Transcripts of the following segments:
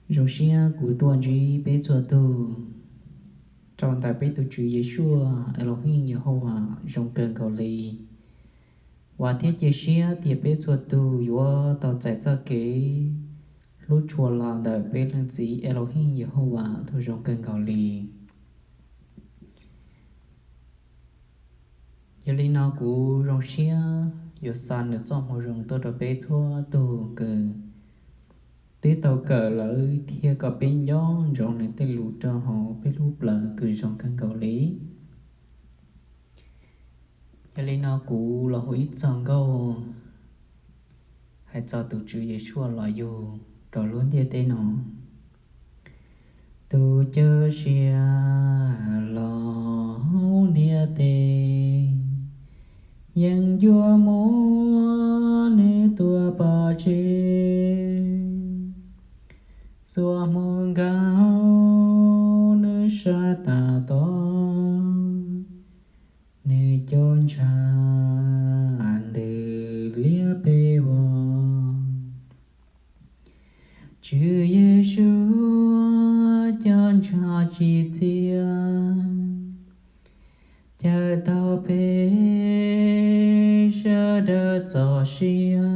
Zoo siab kuv tuaj ntsib peb txhua tug rau ntawm peb tus Tswv Yeshua Elohim Yehovas zoo kawg nkaus li. Vam thiab cia siab tias peb txhua tug yuav tau txais txoj kev hlub tshua los ntawm peb Leej Txiv Elohim Yehovas tau zoo kawg nkaus li. Yog li no kuv zoo siab yuav xa nws txoj moo zoo tuaj rau peb txhua tug kws twb tau kawm lawm thiab kom peb nco ntsoov nws tej lus rau hauv peb lub plawv kws zoo kawg nkaus li. Yog li no kuv los hu ib txoj nkauj hais txog tus Tswv Yeshua los yug rau lub ntiaj teb no. Tus Cawm Seej los hauv ntiaj teb, yeej yuav muab nws tua pov tseg. Xuas mus nkaus nws sab tag tod, nws cov ntshav ntws liab peb vog. Tswv Yeshua cov ntshav tsis txiav, cawm tau peb sawv daws txoj sia,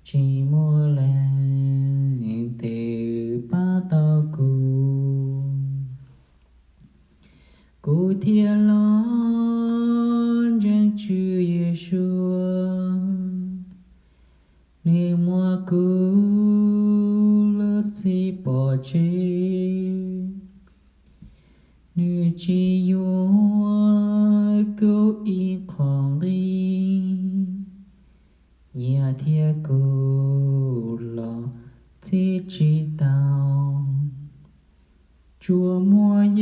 tsis muaj leej twg pab tau kuv. Kuv thiaj los ntseeg Tswv Yeshua, nws muab kuv lub txim pov tseg, nws tsis yuav kuv ib qho nqi, nyiam thiab kuv los txib tsis tau. Tsuas muaj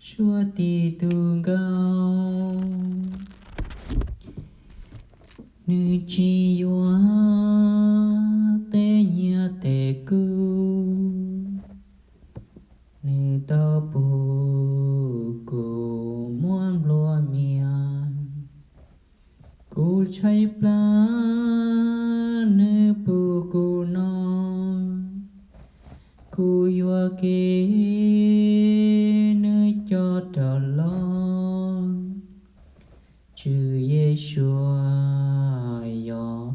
Yeshua tib tug nkauj, nws tsis yuav tej nyiaj tej kub, nws tau pub kuv muab nplua mias. Kuv tshaib plab nws pub kuv noj, kuv yuam kev nws coj rov los. Tswv Yeshua yog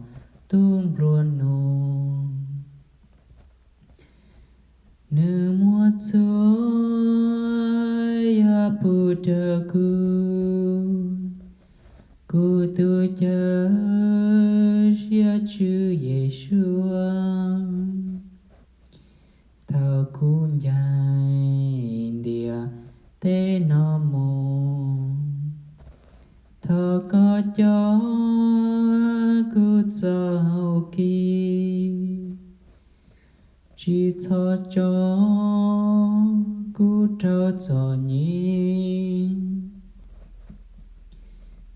tub nplua nuj, nws muab txhua yam pub rau kuv. Kuv tus Cawm Seej Tswv Yeshua, thaum kuv ncaim ntiaj teb no mus, thov koj coj kuv txoj hau kev, tsis txhob tso kuv rau txom nyem.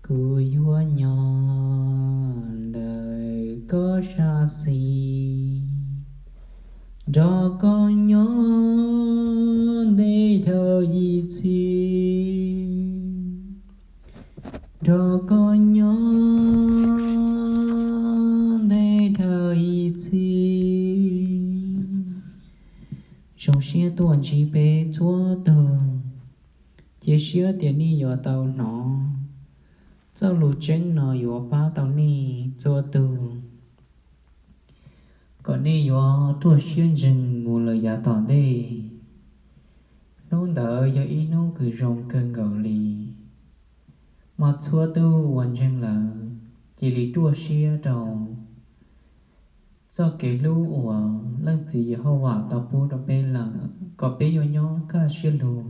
Kuv yuav nyob ntawm koj sab xis, nrog koj nyob ntev dhau ib txhis, nrog koj nyob ntev dhau ib txhis. Zoo siab tuaj ntsib peb txhua tug. Cia siab tias nej yuav tau hnov txoj lus tseeb no yuav pab tau nej txhua tug, kom nej yuav ruaj siab ntseeg mus lawm yav tom ntej. Hnub ntawd yog ib hnub kws zoo kawg nkaus li, mas txhua tug uas ntseeg lawm cia li ruaj siab rau txoj kev hlub uas Leej Txiv Yehauvas tau pub rau peb lawm, kom peb yuav nyob kaj siab lug.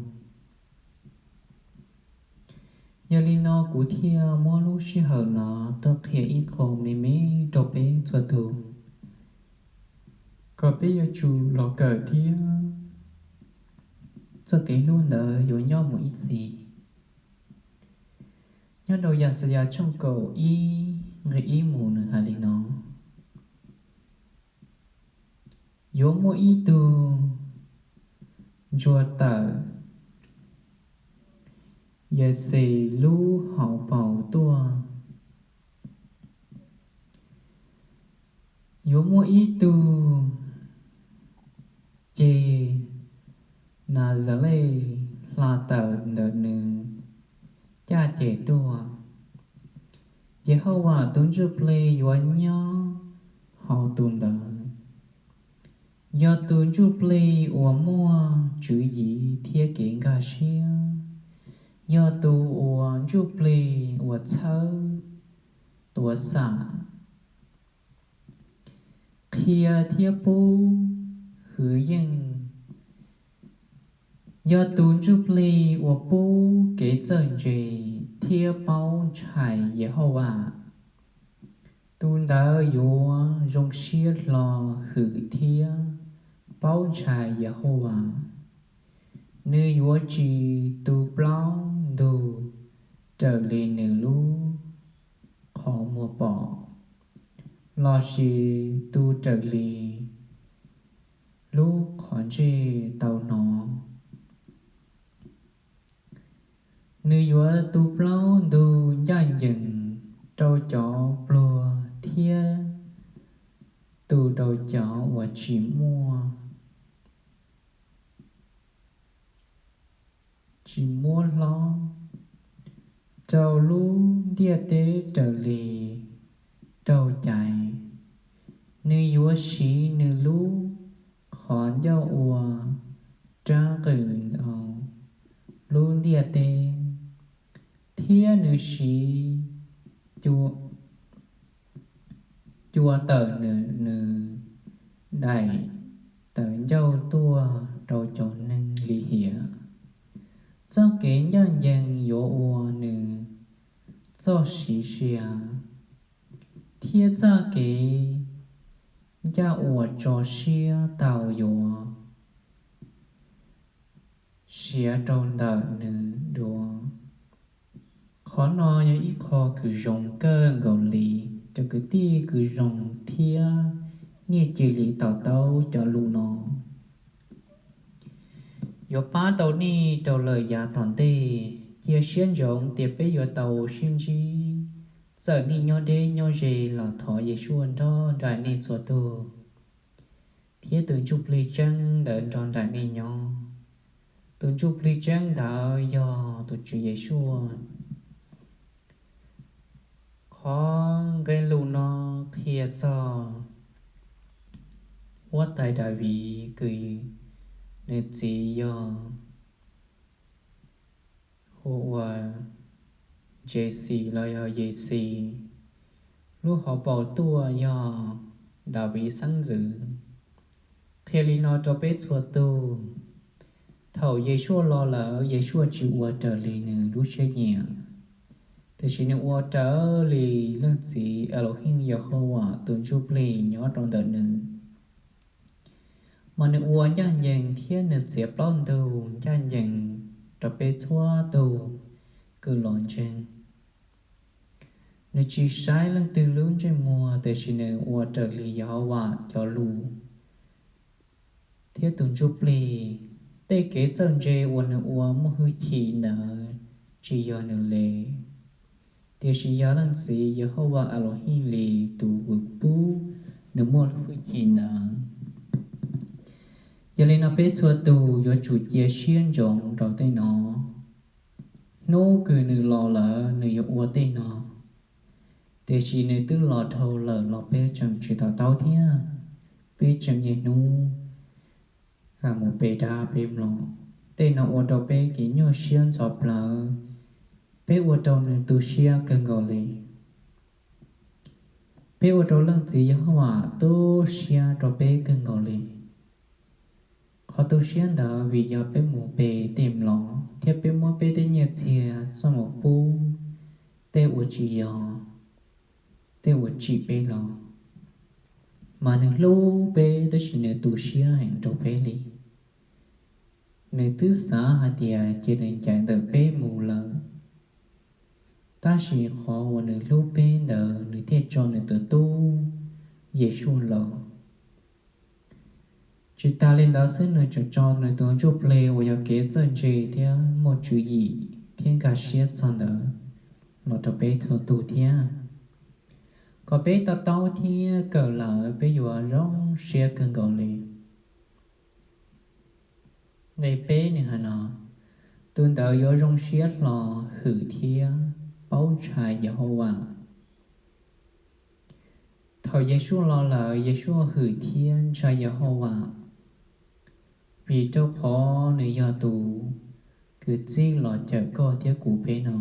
Yog li no kuv thiaj muab lub sij hawm no tuaj qhia ib qho me me rau peb txhua tus, kom peb yuav tsum los kawm thiab txoj kev hlub ntawd yuav nyob mus ib txhis. Nyob rau Yaxayas tshooj kaum ib nqe ib mus nws hais li no: Yuav muaj ib tug ntsuag tawm Yexes lub hauv paus tuaj, Yuav muaj ib tug ce Naxales hla tawm ntawm nws caj ces tuaj. Yehauvas tus ntsuj plig yuav nyob hauv tus ntawd. Yog tus ntsuj plig uas muaj tswv yim thiab kev nkag siab, yog tus uas ntsuj plig uas txhawb tuav xam, qhia thiab pub hwv yeej, yog tus ntsuj plig uas pub kev txawj ntse thiab paub ntshai Yehauvas. Tus ntawd yuav zoo siab hlo hwm thiab paub ntshai Yehauvas. Nws yuav tsis tu plaub ntug raws li nws lub qhov muag pom, lossis tu raws li lub qhov ntsej tau hnov. Nws yuav tu plaub ntug ncaj ncees rau cov pluag thiab tu rau cov uas tsis muaj tsis muab hlob rau lub ntiaj teb raws li raug cai. Nws yuav siv nws lub qhov ncauj ua rab qws rau lub ntiaj teb, thiab nws siv cua tawm nws daim tawv ncauj tuaj rau cov neeg lim hiam. Txoj kev ncaj ncees yuav ua nws txoj siv sia, thiab txoj kev ncaj uas tso siab tau yuav siav rau ntawm nws dua. Qhov no yog ib qho kws zoo kawg nkaus li, cov kwv tij kws zoo thiab nej cia li to taub cov lus no. Yuav pab tau nej rau lawm yav tom ntej. Cia siab ntsoov tias peb yuav tau sib ntsib, txawm nej nyob deb nyob ze los thov Yeshua nrog nraim nej txhua tus, thiab tus ntsuj plig tseeb ntawd nrog nraim nej nyob. Tus ntsuj plig tseeb ntawd yog tus Tswv Yeshua. Qhov nqe lus no qhia txog huab tais Daviv kws nws txiv yog hu ua Jexis los yog Yexis, lub hauv paus tuaj yog Daviv xeeb ntxwv. Qhia li no rau peb txhua tus, thaum Yeshua los lawm Yeshua tsis ua raws li nws lub siab nyiam, tiam sis nws ua raws li leej txiv Elohim Yehauvas tus ntsuj plig nyob rau ntawm nws. Mas nws ua ncaj ncees thiab nws txiav plaub ntug ncaj ncees rau peb txhua tus kws los ntseeg. Nws tsis saib leej twg lub ntsej muag, tiam sis nws ua raws li Yehauvas cov lus thiab tus ntsuj plig. Tej kev txawj ntse uas nws ua muaj hwj chim ntawd tsis yog nws le, tiam sis yog leej txiv Yehauvas Elohim li tus uas pub nws muaj hwj chim ntawd. Yog li no peb txhua tus yuav tsum cia siab ntsoov rau tej no. Hnub kws nws los lawm nws yuav ua tej no, tiam sis nws twb los dhau lawm los peb tseem tsis to taub thiab. Peb tseem niaj hnub mus pe dab pe mlom. Tej no ua rau peb kev nyuaj siab ntxhov plawv, peb ua rau nws tu siab kawg nkaus li. Peb ua rau leej txiv Yehauvas tu siab rau peb kawg nkaus li. Qhov tu siab ntawd vim yog peb mus pe tej mlom thiab peb muab peb tej nyiaj txiag txoj mus pub tej uas tsis yog, tej uas tsim peb los. Mas nws hlub peb tab sis nws tu siab heev rau peb li. Nws twb xav hais tias cia nws ncaim ntawm peb mus lawm, tab sis qhov uas nws hlub peb ntawd nws thiaj tso nws tus tub Yeshua los. Tsis tas li ntawd xwb, nws tseem tso nws tus ntsuj plig uas yog kev txawj ntse thiab muaj tswv yim thiab nkag siab txog ntawd los rau peb txhua tus thiab. Thaum peb to taub thiab kawm lawm peb yuav zoo siab kawg nkaus li. Nqe peb nws hais no, tus ntawd yuav zoo siab hlo, hwm thiab paub ntshai Yehauvas. Thaum Yesuas los lawm Yesuas hwm thiab ntshai Yehauvas, vim rau qhov nws yog tus kws txib los cawm koj thiab kuv peb no,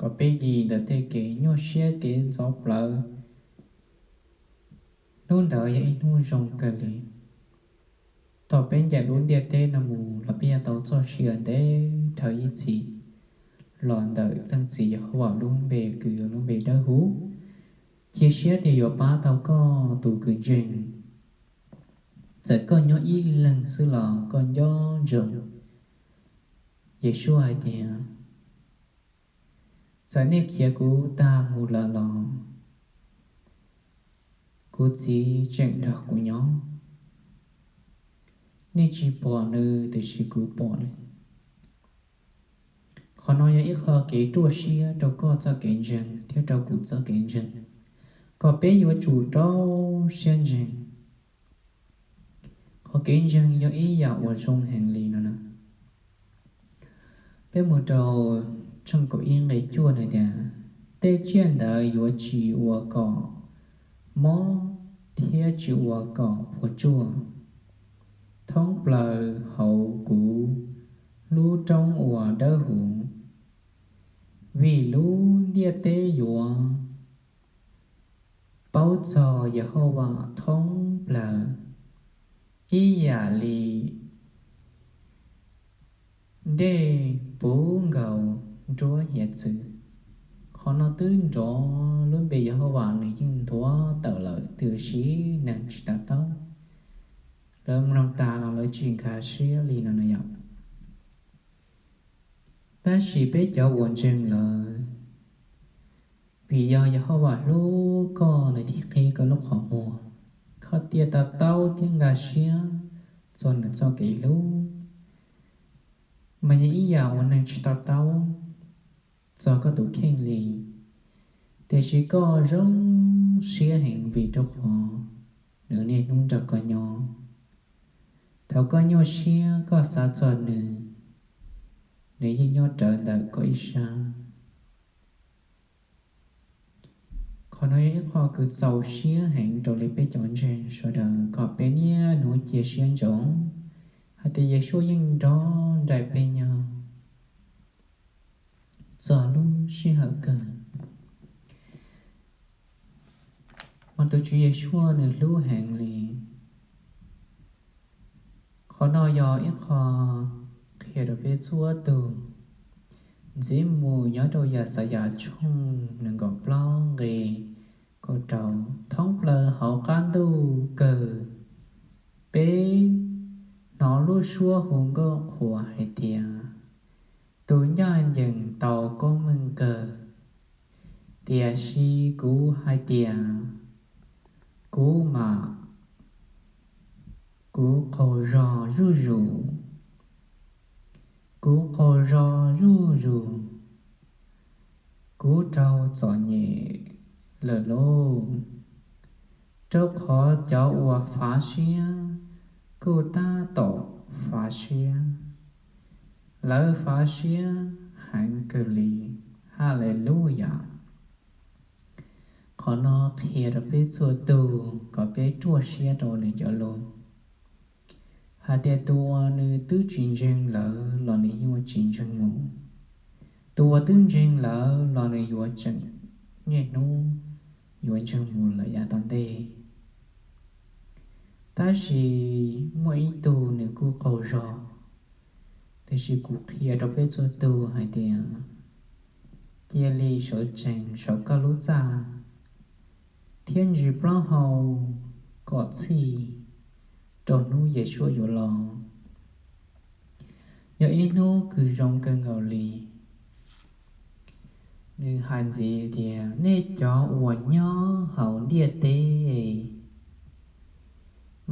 kom peb dim ntawm tej kev nyuaj siab kev ntxhov plawv. Hnub ntawd yog ib hnub zoo kawg li. Thaum peb ncaim lub ntiaj teb no mus los peb yuav tau txoj sia ntev dhawv ib txhis los ntawm Leej Txiv Yehauvas lub npe kws yog lub npe dawb huv. Cia siab tias yuav pab tau koj tus kws ntseeg. Txawm koj nyob ib leeg xwb los koj nco ntsoov Yesuas hais tias, txawm nej khiav kuv tag mus lawm los kuv Txiv tseem nrog kuv nyob. Nej tsis pom nws tiam sis kuv pom nws. Qhov no yog ib qho kev ruaj siab rau koj txoj kev ntseeg thiab rau kuv txoj kev ntseeg, kom peb yuav tsum rau siab ntseeg. Qhov kev ntseeg yog ib yam uas zoo heev li no na. Peb mus rau tshooj kaum ib nqe cuaj na tias, tej tsiaj ntawd yuav tsis ua kom mob thiab tsis ua kom puas tsuaj thoob plaws hauv kuv lub roob uas dawb huv, vim lub ntiaj teb yuav paub txog Yehauvas thoob plaws, ib yam li dej puv nkaus nruab hiav txwv. Qhov no twb nrov lub npe Yehauvas nws yeej nthuav tawm lawm tiam sis neeg tsis to taub. Lawv mloog tas los lawv tsis nkag siab li no na yom. Tab sis peb cov uas ntseeg lawm, vim yog Yehauvas hlub koj nws thiaj qhib koj lub qhov muag, koj thiaj to taub thiab nkag siab txog nws txoj kev hlub. Mas yog ib yam uas neeg tsis to taub txog koj tus kheej li, tiam sis koj zoo siab heev vim rau qhov nws niaj hnub nrog koj nyob. Thaum koj nyuaj siab koj xav txog nws, nws yeej nyob rawv ntawm koj ib sab. Qhov no yog ib qho kws txaus siab heev rau li peb cov ntseeg sawv daws kom peb niaj hnub cia siab ntsoov hais tias Yesuas yeej nrog nraim peb nyob txog lub sij hawm kawg. Mas tus Tswv Yesuas nws hlub heev li. Qhov no yog ib qho qhia rau peb txhua tus ntxiv mus nyob rau Yaxayas tshooj nees nkaum plaub nqe kaum rau, thoob plaws hauv qab ntuj kawg peb hnov lub suab hu nkauj qhuav hais tias, tus ncaj ncees tau koob meej kawg. Tiam sis kuv hais tias, kuv mam, kuv qaug zog zuj zus, kuv qaug zog zuj zus, kuv raug txom nyem lawm lauj. Rau qhov cov uas fav siab kuj tab tom fav siab, lawv fav siab heev kawg li. Haleluyas. Qhov no qhia rau peb txhua tus kom peb ruaj siab rau nws cov lus hais tias tus uas nws twb tsis ntseeg lawm los nws yuav tsis ntseeg mus, tus uas twb ntseeg lawm los nws yuav tseem niaj hnub yuav ntseeg mus lawm yav tom ntej. Tab sis muaj ib tug nws kuj qaug zog, tiam sis kuv qhia rau peb txhua tus hais tias cia li sawv tsees saum koj lub txaj thiab ntsis plaub hau kom txhij rau hnub Yesuas yuav los. Yog ib hnub kws zoo kawg nkaus li. Nws hais ntxiv tias nej cov uas nyob hauv ntiaj teb,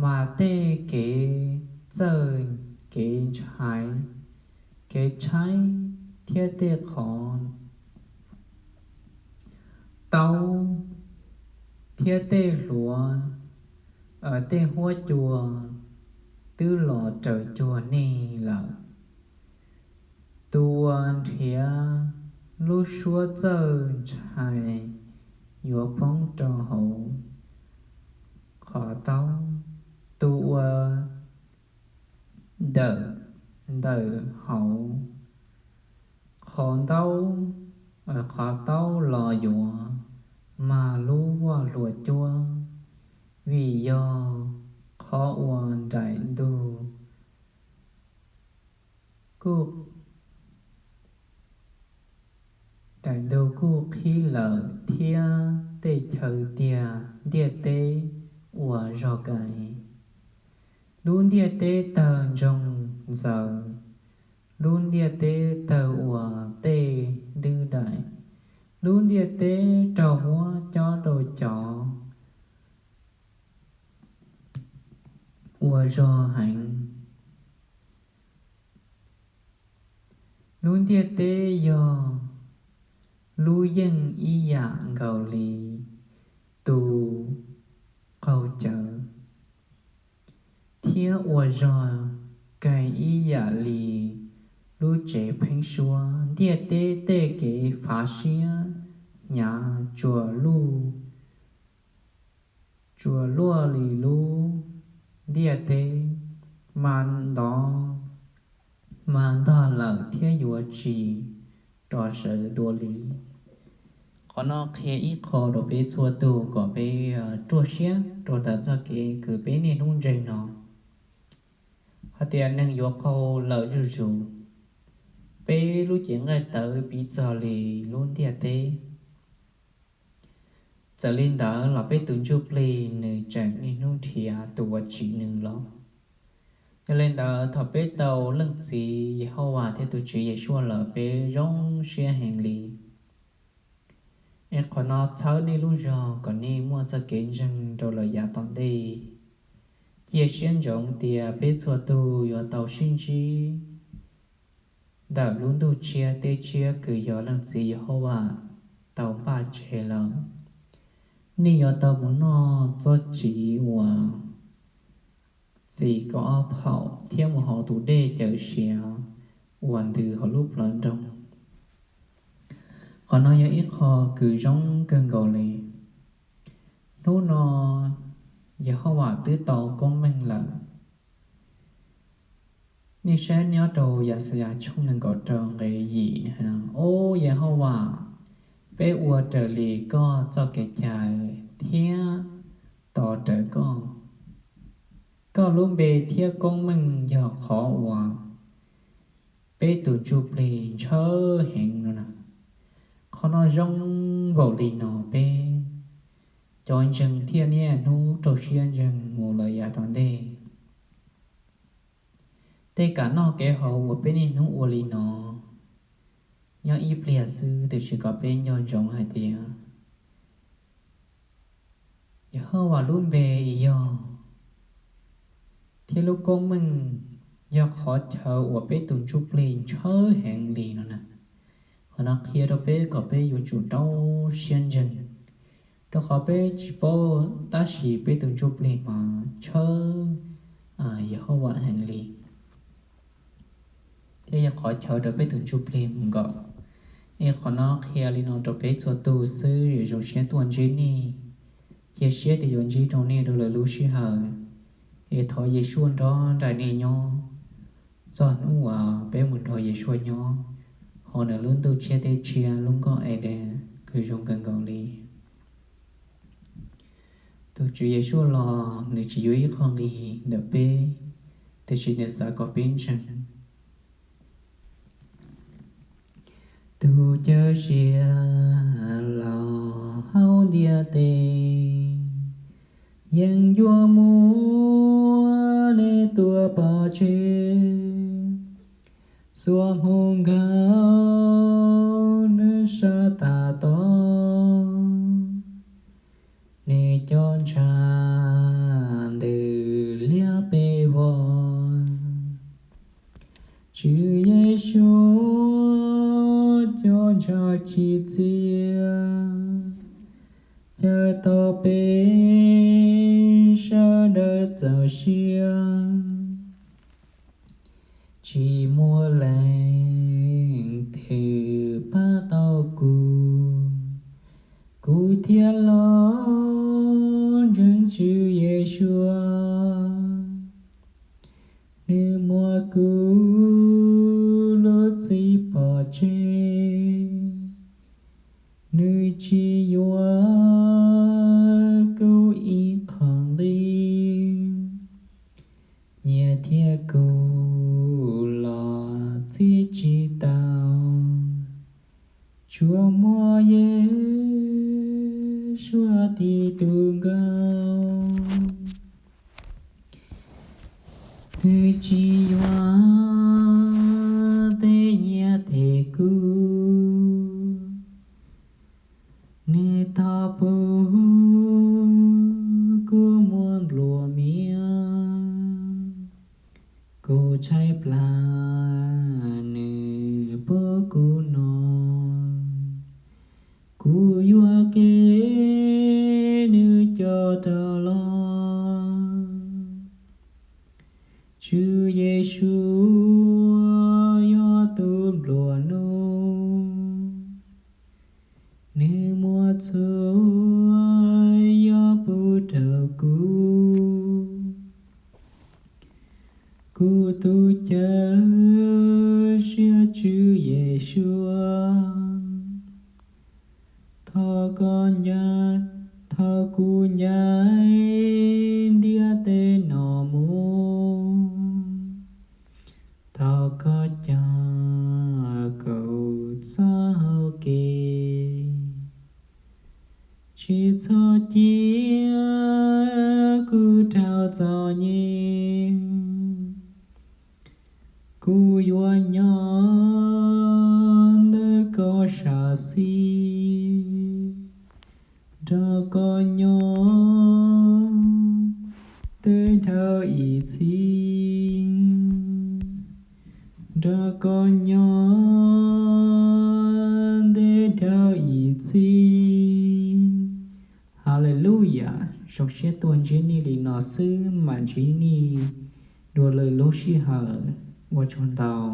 mas tej kev txawj, kev ntshai, kev tshaib thiab tej qhov taub thiab tej hluav, tej huab cua twb los raws cuag nej lawm. Tus uas nrhiav lub suab txawj ntshai yuav poob rau hauv qhov taub, tus uas dawm ntawm hauv qhov ntaub, qhov taub los yuav mag lub voj hlua cuab, vim yog qhov uas nraim ntug kuj nraim ntug kuj qhib lawm thiab tej chaw tiag ntiaj teb uas zog kais. Lub ntiaj teb tawg ntsoog ntxaws, lub ntiaj teb tawg ua tej dwb daim, lub ntiaj teb raug muab cob rau cov uas zog heev. Lub ntiaj teb yog lub yeej ib yam nkaus li tus qaug cawv, thiab ua zog kais ib yam li lub tsev pheeb suab. Ntiaj teb tej kev fav siab hnyav tsuas luj tsuas luaj li lub ntiaj teb mas ntog mas ntog lawm thiab yuav tsis rov sawv dua li. Qhov no qhia ib qho rau peb txhua tus kom peb ruaj siab rau ntawm txoj kev kws peb niaj hnub ntseeg no, hais tias neeg yuav qaug lawm zuj zus. Peb lub cev nqaij tawv piv txog li lub ntiaj teb. Txawm li ntawd los peb tus ntsuj plig nws tseem niaj hnub nrhiav tus uas tsim nws los. Yog li ntawd thaum peb tau Leej Txiv Yehauvas thiab tus Tswv Yeshua lawm peb zoo siab heev li. Es qhov no txhawb nej lub zog kom nej muaj txoj kev ntseeg rau lawm yav tom ntej. Cia siab ntsoov tias peb txhua tus yuav tau sib ntsib ntawm lub ntuj tshiab teb tshiab kws yog Leej Txiv Yehauvas tau npaj tseg lawm. Nej yuav tau mus noj txoj tsiv uas txi kaum ob phaum thiab mus haus tus dej cawm siav uas ntws hauv lub plawv nroog. Qhov no yog ib qho kws zoo kawg nkaus li. Hnub no Yehauvas twb tau koob meej lawm. Nej saib nyob rau Yaxayas tshooj nees nkaum rau nqe yim, Ob Yehauvas, peb ua raws li koj txoj kev cai thiab tos rawm koj. Koj lub npe thiab koob meej yog qhov uas peb tus ntsuj plig ntshaw heev no na. Qhov no zoo npaum li no peb cov ntseeg thiaj niaj hnub rau siab ntseeg mus lawm yav tom ntej. Tej kev noj kev haus uas peb niaj hnub ua li no nyob ib pliag xwb, tiam sis kom peb nco ntsoov hais tias Yehauvas lub npe yog thiab lub koob meej yog qhov chaw uas peb tus ntsuj plig ntshaw heev li no na. Qhov no qhia rau peb kom peb yuav tsum rau siab ntseeg, rau qhov peb tsis paub tab sis peb tus ntsuj plig mas ntshaw Yehauvas heev li, thiab yog qhov chaw rau peb tus ntsuj plig mus nkaum. Es qhov no qhia li no rau peb txhua tus xwb, zoo siab tuaj ntsib nej. Cia siab tias yuav ntsib rau nej rau lwm lub sij hawm. Es thov Yeshua nrog nraim nej nyob txog hnub uas peb mus nrog Yeshua nyob hauv nws lub ntuj tshiab teb tshiab lub nkoj Eden kws zoo kawg nkaus li. Tus Tswv Yeshua los nws tsis yuav ib qho nqi ntawm peb, tiam sis nws xav kom peb ntseeg. Tus cawm siav los hauv ntiaj teb yeej yuav muab nej tua pov tseg. Xuas mus nkaum nws sab tas tod, nej cov ntshav ntws liab pes vog. Tswv Yeshua cov ntshav tsim txiaj cawm tau peb siab, tsis muaj leej twg pab tau kuv, kuv thiaj los ntseeg Tswv Yeshua. Nws muab kuv lub txim pov tseg, nws tsis yuav kuv ib qho nqi, nyiaj thiab kuv los txib tsis tau, tsuas muaj Yeshua tib tug nkauj. Nws tsis yuav tej nyiaj tej kub, nws tau pub kuv muaj nplua mias, kuv tshaib plab nws pub kuv noj, kuv yuam kev nws coj tau los. Tswv Yeshua yog tus nplua nuj, nws muab txhua yam pub rau kuv. Kuv tus cawm siab Tswv Yeshua, thov koj ncaim, thov kuv ncaim ntiab teb no mus, thov koj coj kuv txoj hau kev, tsis txhob cia kuv raug txom nyem. Kuv yuav nyob ntawm koj sab xis, nrog koj nyob ntev dhawv ib txhis, nrog koj nyob ntev dhawv ib txhis. Haleluyas, zoo siab tuaj ntsib nej li no xwb mam ntsib nej dua lwm lub sij hawm. Ua tsaug ntau.